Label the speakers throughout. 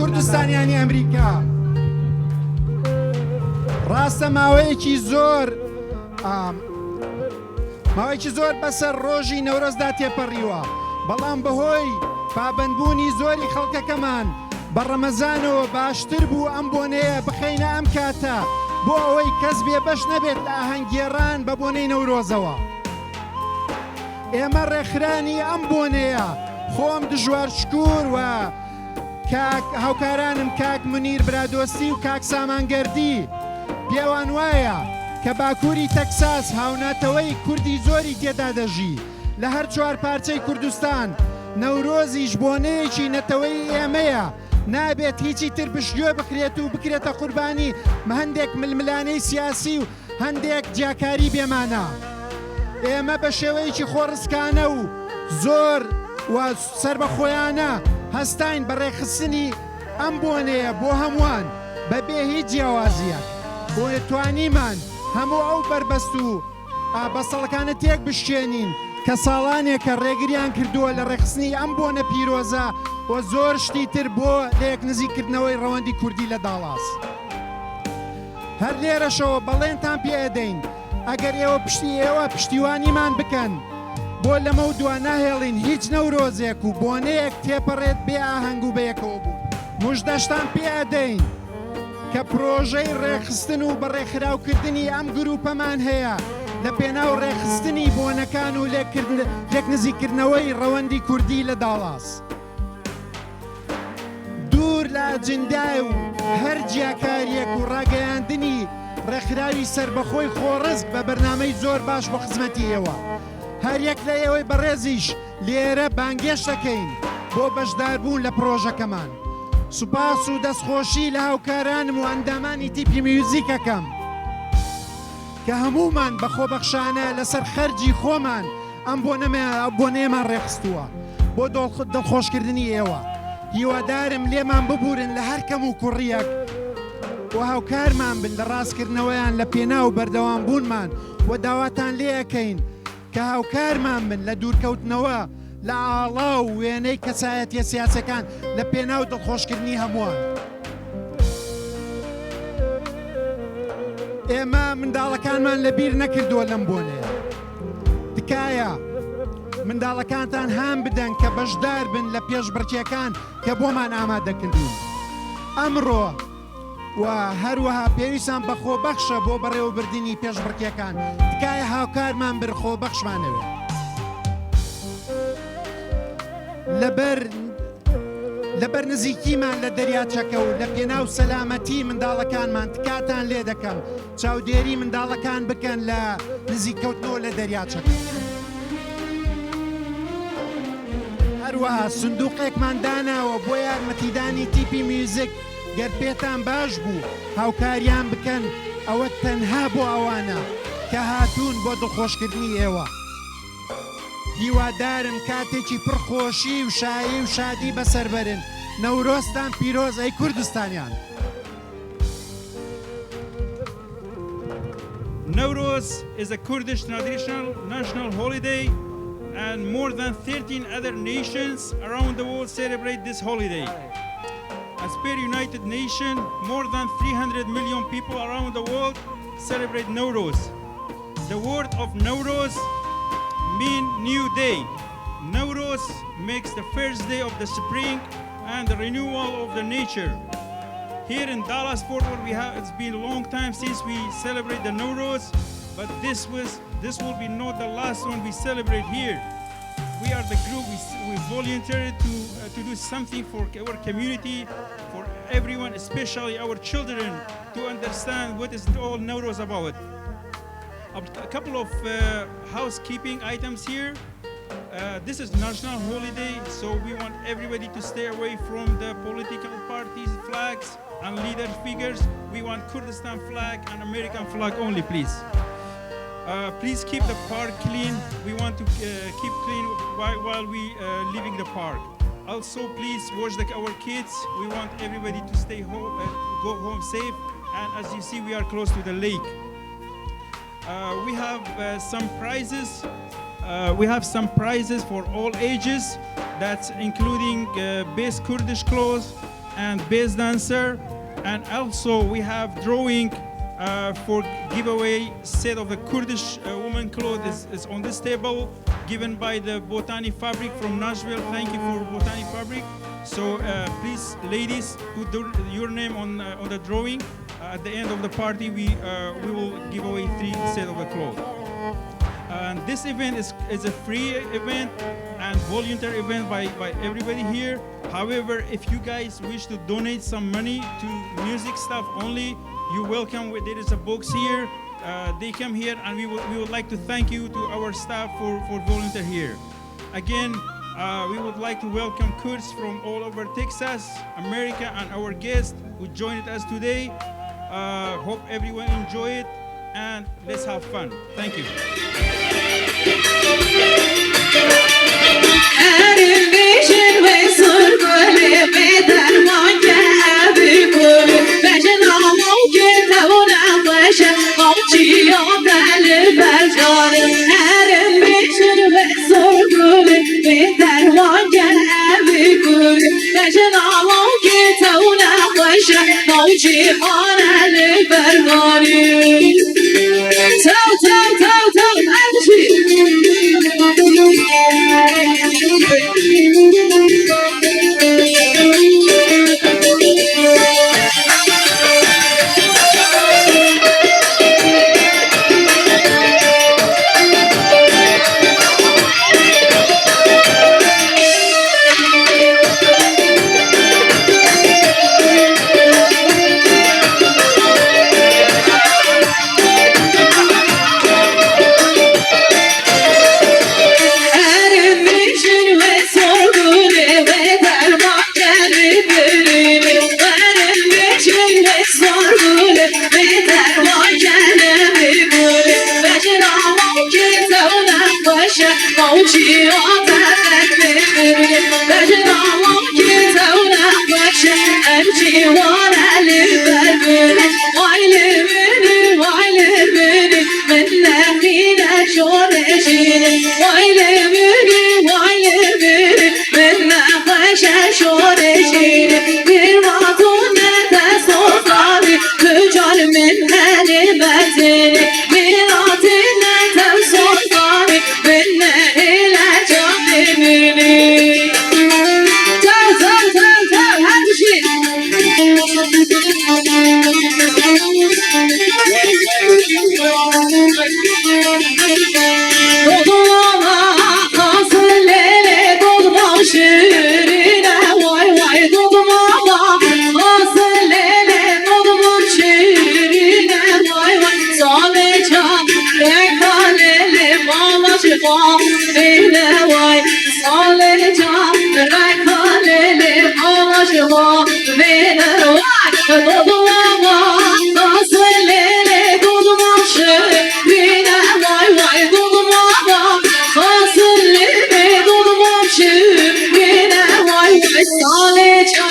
Speaker 1: کوردستانیانی ئەمریکا. ڕاستە ماوەیەکی زۆر ماوەیەکی زۆر بەسەر ڕۆژی نەورۆزدا تێپەڕیوە، بەڵام بەهۆی پابەندبوونی زۆری خەڵکەکەمان بە ڕەمەزانەوە باشتر بوو ئەم بۆنەیە بخەینە ئەم کاتە بۆ ئەوەی کەس بێبەش نەبێت لە ئاهەنگگێڕان بە بۆنەی نەورۆزەوە. ئێمە ڕێکخرانی ئەم بۆنەیە، خۆم دژوار شکور و کاک هاوکارانم کاک مونیر برادۆستی و کاک سامان گەردی، پێوان وایە کە باکووری تەکساس هاوناتەوەی کوردی زۆری تێدا دەژی لە هەر چوارپارچەی کوردستان، نەورۆزیش بۆنەیەکی نەتەوەیی ئێمەیە، نابێت هیچی تر پشتگوێ بخرێت و بکرێتە قوربانی هەندێک ململانێی سیاسی و هەندێک جیاکاری بێمانا. ئێمە بە شێوەیەکی خۆڕسکانە و زۆر و سەربەخۆیانە هەستاین بە ڕێکخستنی ئەم بۆنەیە بۆ هەمووان بە بێ هیچ جیاوازییەک. بۆیە توانیمان هەموو ئەو بەربەست و بەستەڵەکانە تێک بشکێنین کە ساڵانێکە ڕێگریان کردووە لە ڕێکخستنی ئەم بۆنە پیرۆزە و زۆر شتی تر بۆ لەیەکنزیککردنەوەی ڕەوەندی کوردی لە داڵاس. هەر لێرەشەوە بەڵێنتان پێ ئەدەین ئەگەر ئێوە پشتی ئێوە پشتیوانیمان بکەن بۆ لەمەو دوا ناهێڵین هیچ نەورۆزێک و بۆنەیەک تێپەڕێت بێ ئاهەنگ و بەیەکەوە بوون. مژدەشتان پێ ئەدەین کە پرۆژەی ڕێکخستن و بەڕێکخراوکردنی ئەم گروپەمان هەیە لە پێناو ڕێکخستنی بۆنەکان و لێکنزیککردنەوەی ڕەوەندی کوردی لە داڵاس. دوور لە ئەجندای و هەر جیاکارییەک و ڕاگەیاندنی ڕێکخراوی سەربەخۆی خۆڕسک بە بەرنامەی زۆر باش بۆ خزمەتی ئێوە. هەر یەک لە ئێوەی بەڕێزیش لێرە بانگێشت دەکەین بۆ بەشداربوون لە پڕۆژەکەمان. سوپاس و دەستخۆشی لە هاوکارانم و ئەندامانی تیپی میوزیک ئەکەم کە هەموومان بە خۆبەخشانە لەسەر خەرجی خۆمان ئەم بۆنەیەمان ڕێکخستووە بۆ دڵخۆشکردنی ئێوە، هیوادارم لێمان ببورن لە هەر کەموکوڕییەک و هاوکارمان بن لە ڕاستکردنەوەیان لە پێناو بەردەوامبوونمان و داواتان لێئەکەین کە هاوکارمان بن لە دوورکەوتنەوە لە ئاڵا و وێنەی کەسایەتیە سیاسەکان لە پێناو دڵخۆشکردنی هەمووان. ئێمە منداڵەکانمان لەبیر نەکردووە لەم بۆنەیە. تکایە منداڵەکانتان هان بدەن کە بەشدار بن لە پێشبڕکێکان کە بۆمان ئامادەکردوون ئەمڕۆ و هەروەها پێویستان بە خۆبەخشە بۆ بەڕێوەبردنی پێشبڕکێکان تکایە هاوکارمان بر خۆبەخشمانەوێت لەبەر لەبەر نزیکیمان لە دەریاچەکە و لە پێناو سەلامەتی منداڵەکانمان تکاتان لێ دەکەم چاودێری منداڵەکان بکەن لە نزیک کەوتنەوە لە دەریاچەکە. هەروەها سندوقێکمان داناوە بۆ یارمەتیدانی تیپی میوزک گەر پێتان باش بوو هاوکاریان بکەن ئەوە تەنها بۆ ئەوانە کە هاتوون بۆ دڵخۆشکردنی ئێوە. هیوادارم کاتێکی پڕ خۆشی و شایی و شادی بەسەر بەرن. نەورۆزتان پیرۆز ئەی کوردستانیان.
Speaker 2: Nowruz is a Kurdish traditional national holiday and more than 13 other nations around the world celebrate this holiday. As per United Nations, more than 300 million people around the world celebrate Nowruz. The word of Nowruz mean new day. Nowruz makes the first day of the spring and the renewal of the nature. Here in Dallas Fort Worth, we have it's been a long time since we celebrate the Nowruz, but this was this will be not the last one we celebrate here. We are the group we, we volunteered to uh, to do something for our community, for everyone, especially our children, to understand what is all Nowruz about. A, a couple of uh, housekeeping items here. Uh, this is national holiday, so we want everybody to stay away from the political parties, flags, and leader figures. We want Kurdistan flag and American flag only, please. Uh, please keep the park clean. We want to uh, keep clean while, while we uh, leaving the park. Also, please watch the, our kids. We want everybody to stay home, uh, go home safe. And as you see, we are close to the lake. Uh, we have uh, some prizes. Uh, we have some prizes for all ages. That's including uh, best Kurdish clothes, and best dancer. And also we have drawing for giveaway set of the Kurdish woman clothes is on this table, given by the Botani Fabric from Nashville. Thank you for Botani Fabric. So please, ladies, put your name on the drawing. At the end of the party, we will give away three set of the clothes. And this event is a free event and volunteer event by everybody here. However, if you guys wish to donate some money to music stuff only, you're welcome. There is a box here. They come here, and we would like to thank you to our staff for volunteer here. Again, we would like to welcome Kurds from all over Texas, America, and our guests who joined us today. Hope everyone enjoy it, and let's have fun. Thank you.
Speaker 3: ئەرم بێژن وێ سۆرگوڵێ بێ دەرمان کە ئەڤ گوڵێ بەژنا ماوکێ تەونا خۆشە ماوچیا دەل بەرجانێ ئەرم بێژن وێ سۆرگوڵێ بێ دەرمان کە ئەڤ گوڵێ بەژنا ماوکێ تەونا خۆشە ماوچی خانە بەرگانێ تەو تەو تەو تەو ئەمشی. ئەرم بێژن وێ سۆرگوڵێ وێ دەرمان کەرێ برینێ ئەرم بێژن وێ سۆرگوڵێ وێ دەرمان کەرێ گوڵێ بەژنا ماوکێ تەونا خۆشە ماوچی ئاتەفەک ببرێ بەژنا ماوکێ تەونا خۆشە ئەمچی وانە لبەرگوڵێ وای لبنی وای لبنی من نەخینە شۆڕشینێ وای لبنی وای لبنی من نەخەشە شۆڕشینێ بیرماتونە تەسۆزانی تجار من هەلێ مەتێنێ میراتنە تەسۆزانی من نەهێلە جانێ تەو تەو تەو تەو هەرشی. دودماما خاسر لێلێ دودمام شیرینە وای وای دودماما خاسر لێلێ دودمام شیرینە وای وای ساڵێ چا ڕێکا لێلێ ماڵەش خوا وای ساڵێ چا ڕێکا لێلێ ماڵەش خوا وای دودماما خاسر لێلێ دودمام شیرینە وای وای دودماما خاسر لێلێ دودمام شیرینە وای وای ساڵێ چا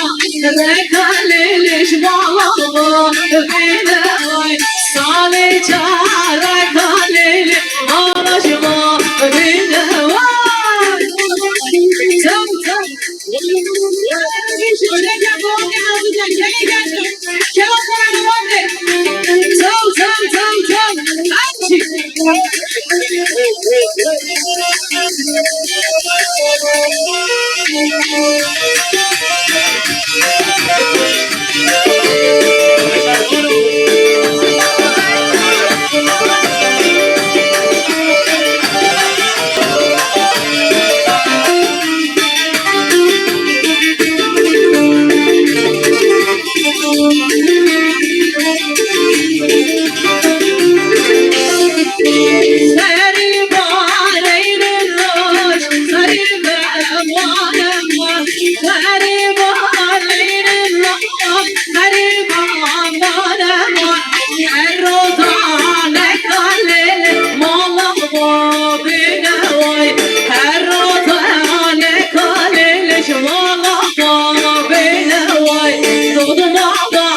Speaker 3: ڕێکا لێلێش ماڵە وای ساڵێ چا ڕێکا لێلێ ماڵەش خوا وای تەو تەو. تەو تەو تەو تەو ئەمچی. سەری بارەی ڕۆژ سەری بەوانەوە سەری بارەی ڕۆژ سەری بەوانەوە هەر ڕۆژانەکە ماڵە بینەوەی هەر ڕۆژانەکە ماڵە بینەوەی دودماڵە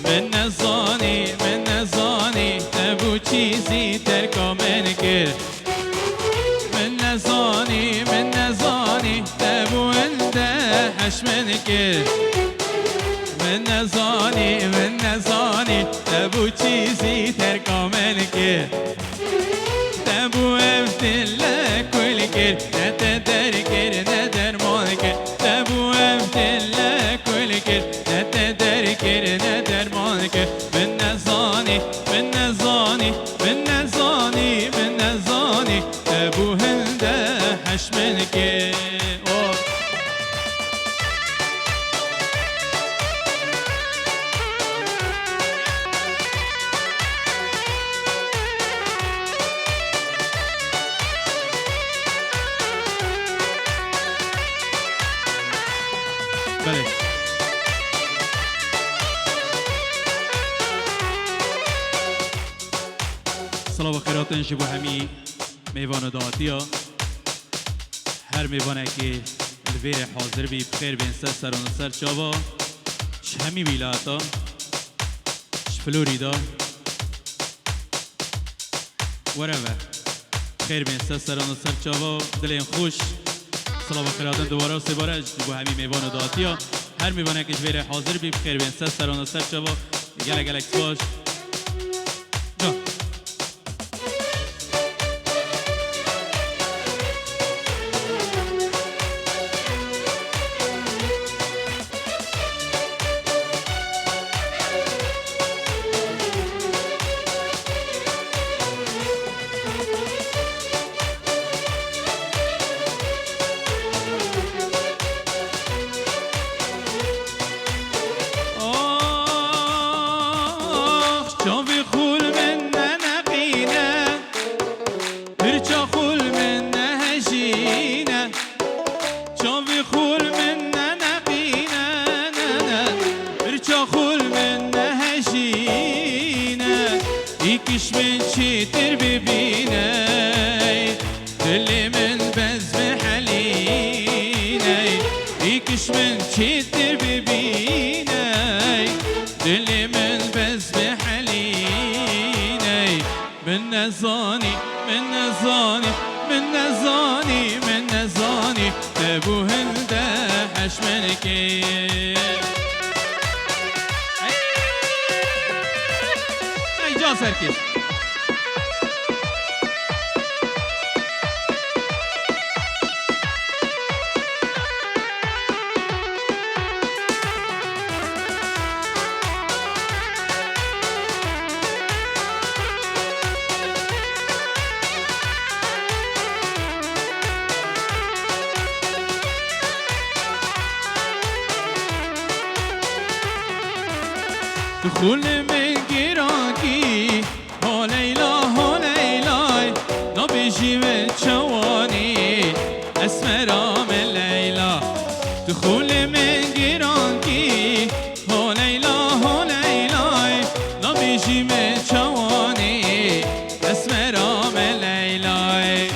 Speaker 4: من نەزانی من نەزانی تە بوو چیزی تەرکا من کرد من نەزانی من نەزانی تە بوو هندە حەش من کرد من نەزانی من نەزانی تە بوو چیزی تەرکا من کرد تە بوو ئەف دلە کول کرد نە تە دەرکرد نە دەرمان کرد تە بوو ئەف دلە کول کرد نە تە دەرکرد نە دەرمان کرد من نەزانی من نەزانی من نەزانی من نەزانی تە بوو هندە حەش من کرد ئۆ. بەلێ. سڵاو و خێراتن ji bo hemî mêvan û dahatiya. Her mêvanekî li vêrê hazir bî bi xêr bên ser seran û ser çava ji hemî wîlayeta ji Florîda wherever xêr bên ser seran û ser çava dilên xweş سڵاو و خێراتن دووارە و سێبارە ji bo hemî mêvan û dahatiya. Her mêvanekî ji vêrê hazir bî bi xêr bên ser seran û ser çava gelek gelek spas. جا. ئاخ چاوی خول من نەنەقینە پرچا خول من نەهەژینە چاوی خول من نەنەقینە نەنە پرچا خول من نەهەژینە ئیکش من چیتر ببینە دلی من بەزم حەلینە ئیکش من چیتر ببینە دلی من بەزم حەلینە من نەزانی من نەزانی من نەزانی من نەزانی تە بوو هندە حەش من کرد ئەی جا سەرکێش. دخول من گیرانکی ها لیلا ها لیلای نابیجی من چوانی اسمرام لیلا دخول من گیرانکی ها لیلا ها لیلای نابیجی من چوانی اسمرام لیلای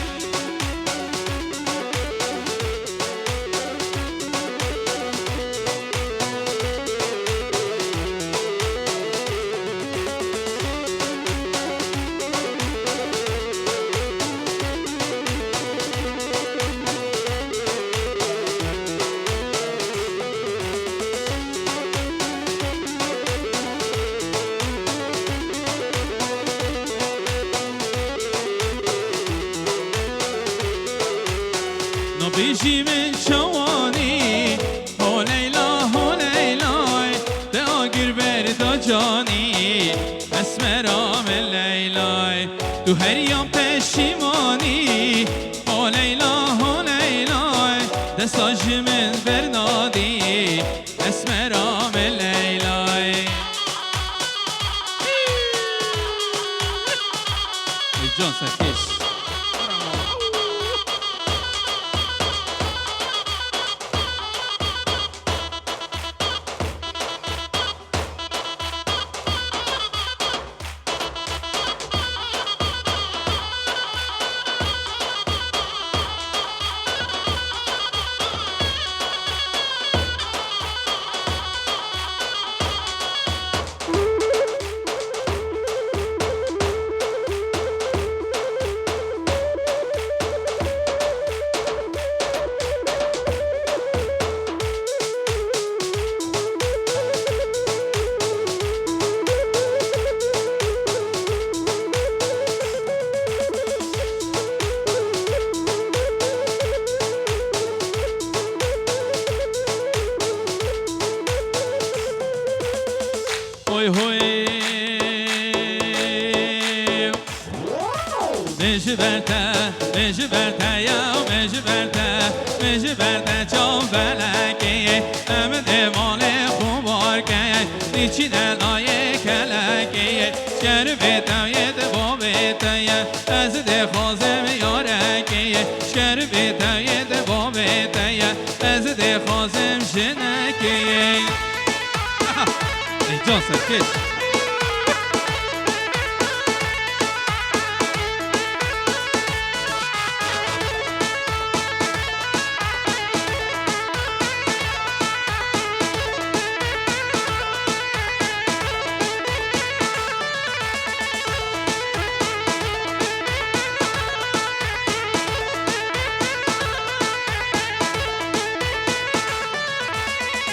Speaker 4: نابیجی من چوانی ها لیلا ها لیلای ده آگر بردا جانی اسمرام لیلای تو هریام پشیمانی ها لیلا ها لیلای دستاج من برنادی اسمرام لیلای جان سرکش. هۆی هۆی مجبرته مجبرته یا مجبرته مجبرته چون فلکی امن مال خوبار که نیچین لای کلکی شکر بیت بابت از ده خازم یارکی شکر بیت بابت از ده خازم جنکی. ای جان سرکش.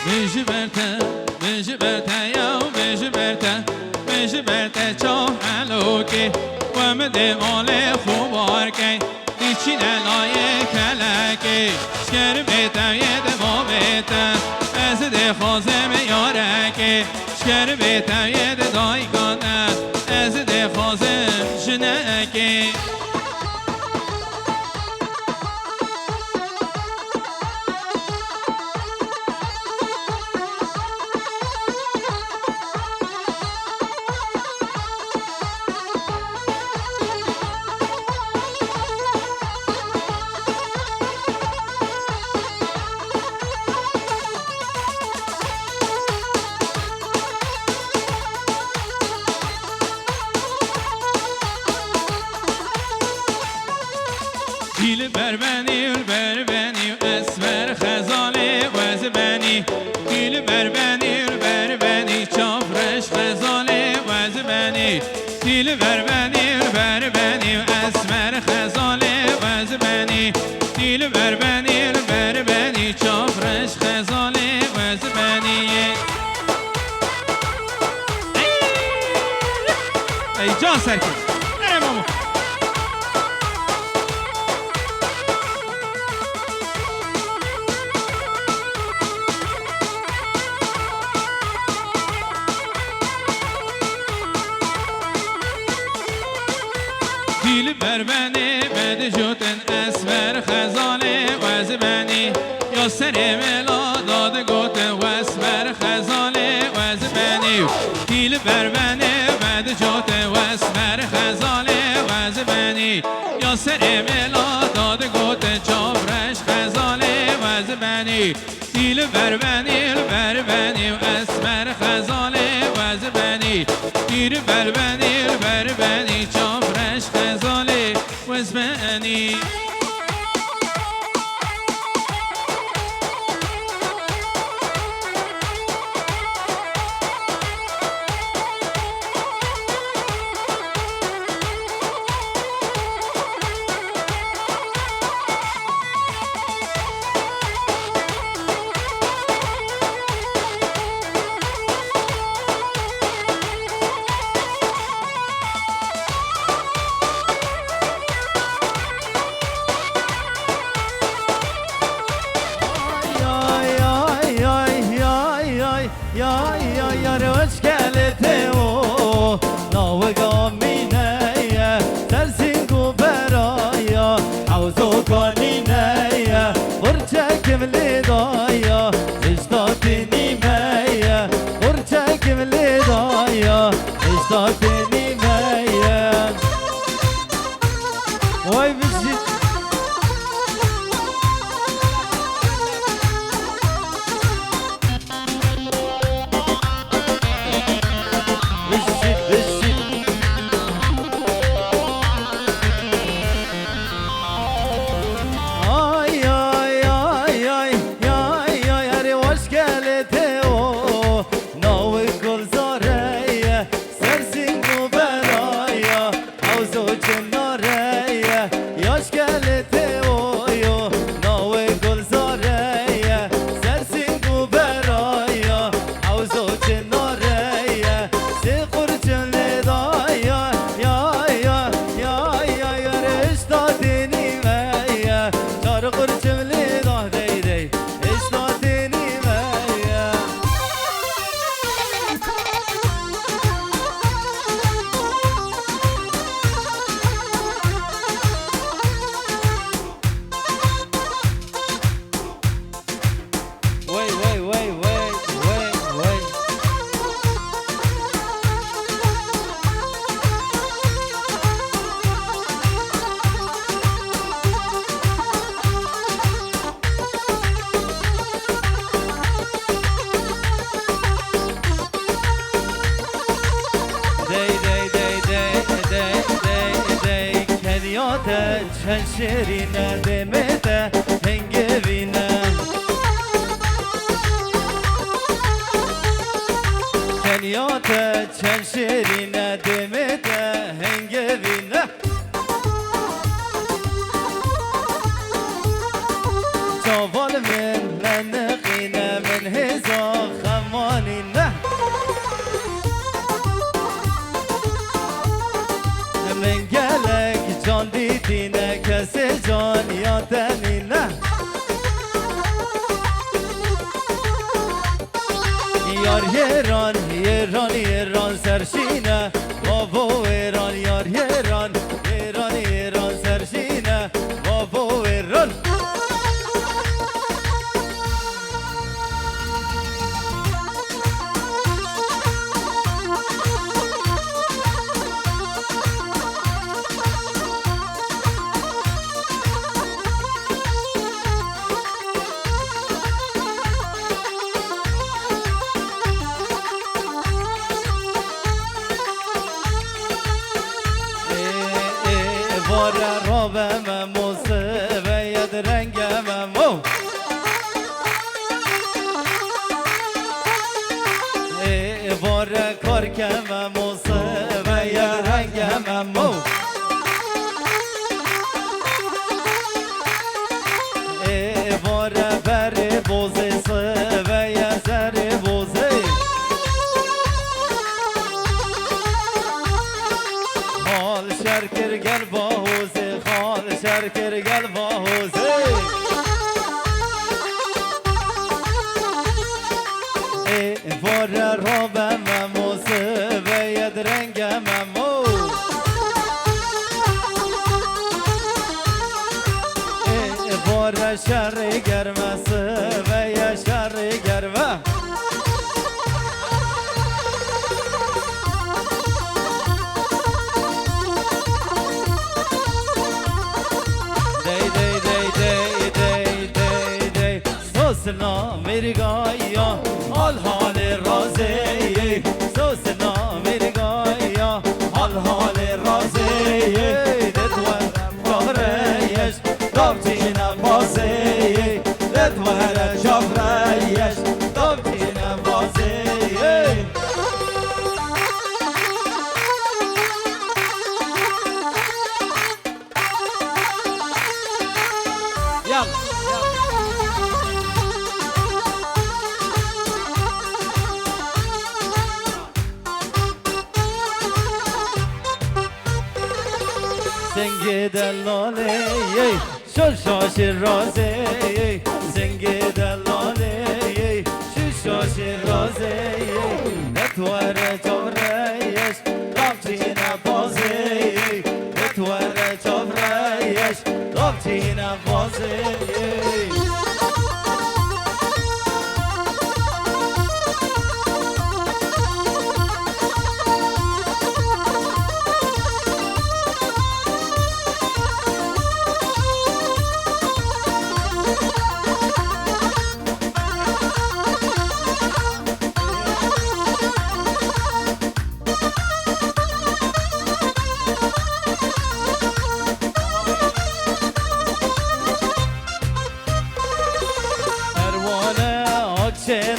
Speaker 4: مجبرته مجبرته یا مجبرته مجبرته چو حلوکی و مده مال خوبار کی دیچین لای کلکی شکر بیتم ید بابته از ده خازم یارکی شکر بیتم ید دایگانه از ده خازم جنکی. دیل بربنی بربنی اسمر خزانه وزبنی دیل بربنی بربنی چافرش خزانه وزبنی دیل بربنی بربنی اسمر خزانه وزبنی دیل بربنی بربنی چافرش خزانه وزبنی. ای جان سرکش ای ماما. دیل بربنی بد جوتن اسمر خزانه وزبنی یا سر ملا داد گوتن واسمر خزانه وزبنی دیل بربنی بد جوتن واسمر خزانه وزبنی یا سر ملا داد گوتن چاپرش خزانه وزبنی دیل بربنی بربنی اسمر خزانه وزبنی دیل بربنی بربنی چاپرش خزانه وزبنی.
Speaker 5: Sensin. چەند شێرینە دێمێتە هەنگەوینە کەنیاتە چەند شێرینە دێمێتە هەنگەوینە چاوال من لەنقینە من هێزا خەمانینە من گەلک جان دیتینە کەسێ جان یادەنینە یار یێران یێران یێران سەرشینە بابۆ وێران یار یێران یێران یێران سەرشینە بابۆ وێران. وارە ڕۆبەمە مۆسبەیە درەنگەمە مۆ وارە کارکەمە مۆسبەیە درەنگەمە مۆ وارە بەرێ بۆزێ سبەیە زەرێ بۆزێ خال شرکر گل باهوزه خال شرکر گل باهوزه ای وار رابم موسه و ید رنگم مو ای وار شر گرمه و یا شر گرمه. دی دی دی دی دی دی دی سوسنا مرگایا حال حال رازی سوسنا مرگایا حال حال رازی دتوار جبریش دابچینا بازی دتوار جبریش دابچینا بازی. يلا سنگ دلاله شل شاش رازه سنگ دلاله شل شاش رازه نتوار جبریش دابچینا بازه نتوار جبریش دابچینا بازه.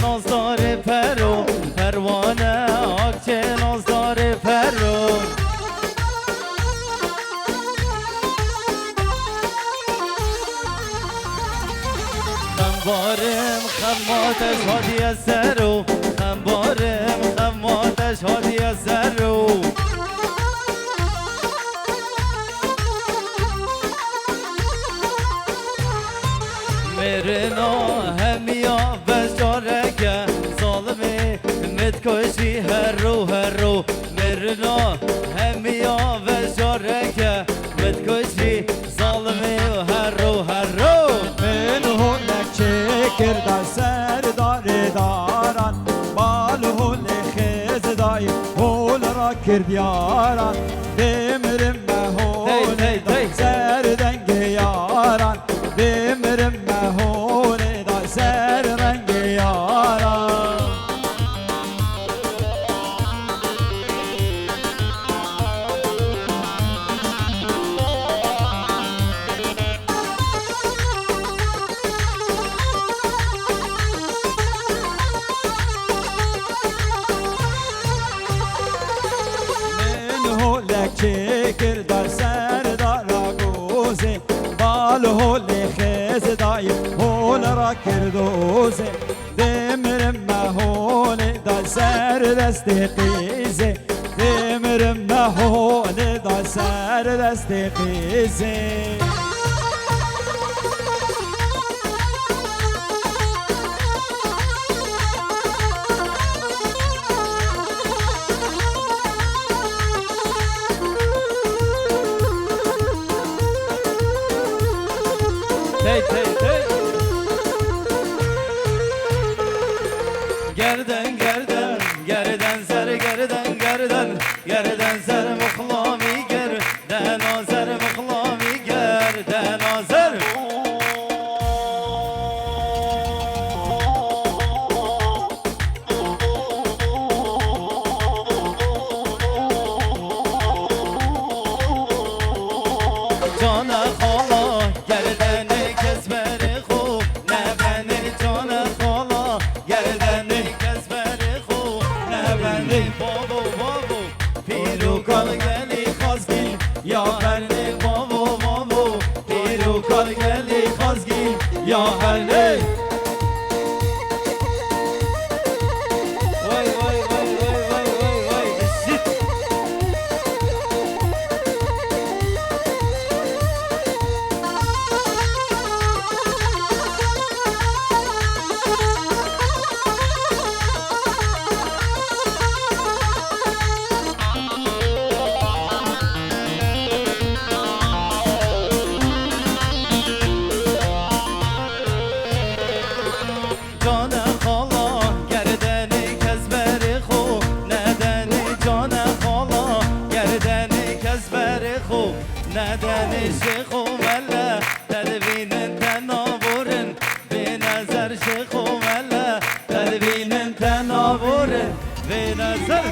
Speaker 5: نازدار پرو پروانه آکچه نازدار پرو خمبارم خماتش هادی سرو خمبارم خماتش هادی سرو مرنا همیا بشارکه ظالمه متکشی هر رو هر رو مرنا همیا بشارکه متکشی ظالمه هر رو هر رو.
Speaker 6: من هنک چکر در سردار داران بال هول خیز دای هول را کرد یاران بمرم هول سر دنگ یاران بمرم هول دا سر رنگ یاران. بال هول خز دای هول را کردوزه دمرم مهول دا سر دست قیزه دمرم مهول دا سر دست قیزه.
Speaker 5: Hey hey hey. Gerden gerden gerden ser gerden gerden gerden ser mıhlami gerden azer mıhlami gerden azer. Cana xala gerdeni kesberi xu ne beni cana xala gerdeni kesberi xu ne beni babo babo piru kal geli xazgil ya herne babo babo piru kal geli xazgil ya herne. Vay vay vay vay vay vay vay Şit. Cana xala gerdeni kezberi xu nedeni cana xala gerdeni kezberi xu nedeni şeyxu melle tedbinin tenavurin benezer şeyxu melle tedbinin tenavurin benezer.